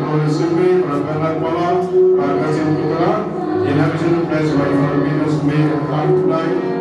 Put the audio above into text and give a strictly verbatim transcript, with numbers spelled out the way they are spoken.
Honorable Sylvie, para Bernard Pala, para Kasim Putra, in addition to pledge by Honorable Venus May and Arif Lai,